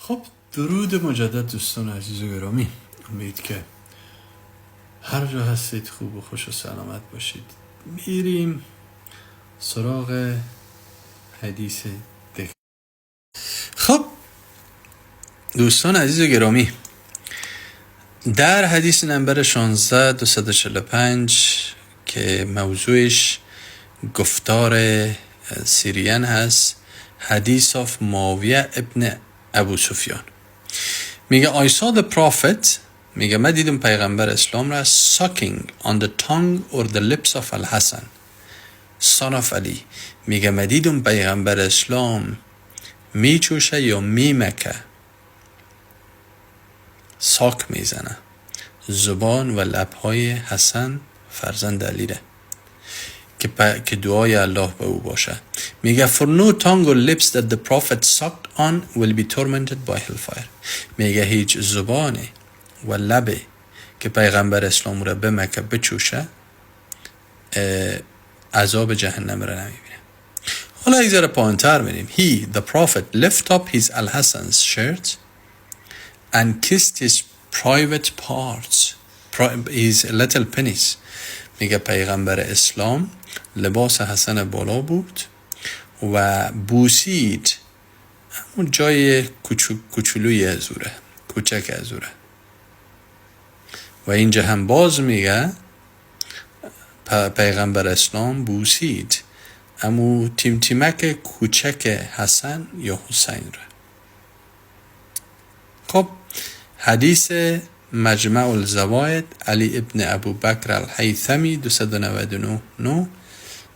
خب، درود مجدد دوستان عزیز و گرامی. امید که هر جا هستید خوب و خوش و سلامت باشید. میریم سراغ حدیث دیگه. خب دوستان عزیز و گرامی، در حدیث نمبر 16 245 که موضوعش گفتار Syrian هست، حدیث of معاویه ابن ابو سفیان، میگه I saw the prophet، میگه من دیدم پیغمبر اسلام را، sucking on the tongue or the lips of الحسن son of علی. میگه من دیدم پیغمبر اسلام میچوشه یا میمکه، suck میزنه زبان و لبهای حسن فرزند علی را که دعای الله به او باشه. میگه for no tongue or lips that the prophet sucked on will be tormented by hellfire. میگه هیچ زبان و لبه که پیغمبر اسلام را بمکه، بچوشه، عذاب جهنم را نمیبینه. حالا یک ذره پایینتر میریم. He, the prophet, lift up his Al-Hassan's shirt and kissed his private parts, his little penis. میگه پیغمبر اسلام لباس حسن بالا برد و بوسید اون جای کوچولوی ازوره، کوچک ازوره. و اینجا هم باز میگه پیغمبر اسلام بوسید امو تیم تیمک کوچک حسن یا حسین را. خب، حدیث مجمع الزواید، علی ابن ابو بکر الهیثمی، 299 9،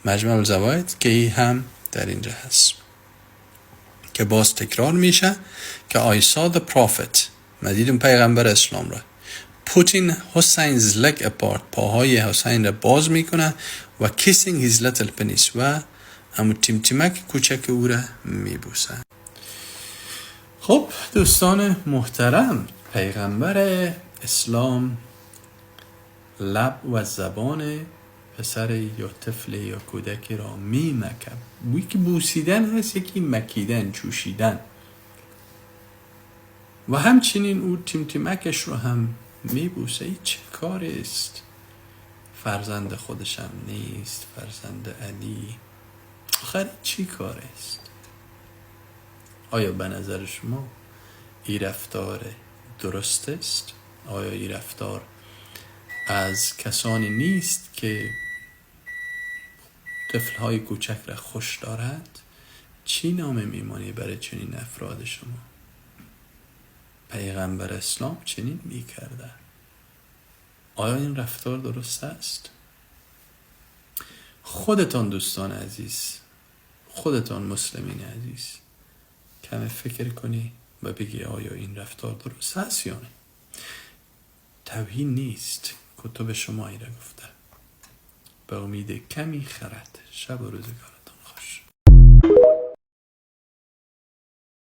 مجمع الزواید که ای هم در اینجا هست که باز تکرار میشه که I saw the prophet، من دیدم پیغمبر اسلام را، putting Hussein's leg apart، پاهای حسین را باز میکنه و kissing his little penis، و امو تیم تیمک کوچک او را میبوسه. خب دوستان محترم، پیغمبر اسلام لب و زبان پسر یا طفل یا کودکی را میمکه. یکی بوسیدن هست، یکی مکیدن، چوشیدن و همچنین او تیم تیمکش رو هم میبوسه. این چه کار است؟ فرزند خودشم نیست، فرزند علی. آخر چی کار است؟ آیا به نظر شما این رفتار درست است؟ آیا این رفتار از کسانی نیست که طفل های کوچک را خوش دارد؟ چی نام میمانی برای چنین افراد شما؟ پیغمبر اسلام چنین میکرده. آیا این رفتار درست است؟ خودتان دوستان عزیز، خودتان مسلمین عزیز، کم فکر کنی و بگی آیا این رفتار درست است یا نه. توهین نیست، کتب شما ای را گفته. به امید کمی خرد. شب و روزگار.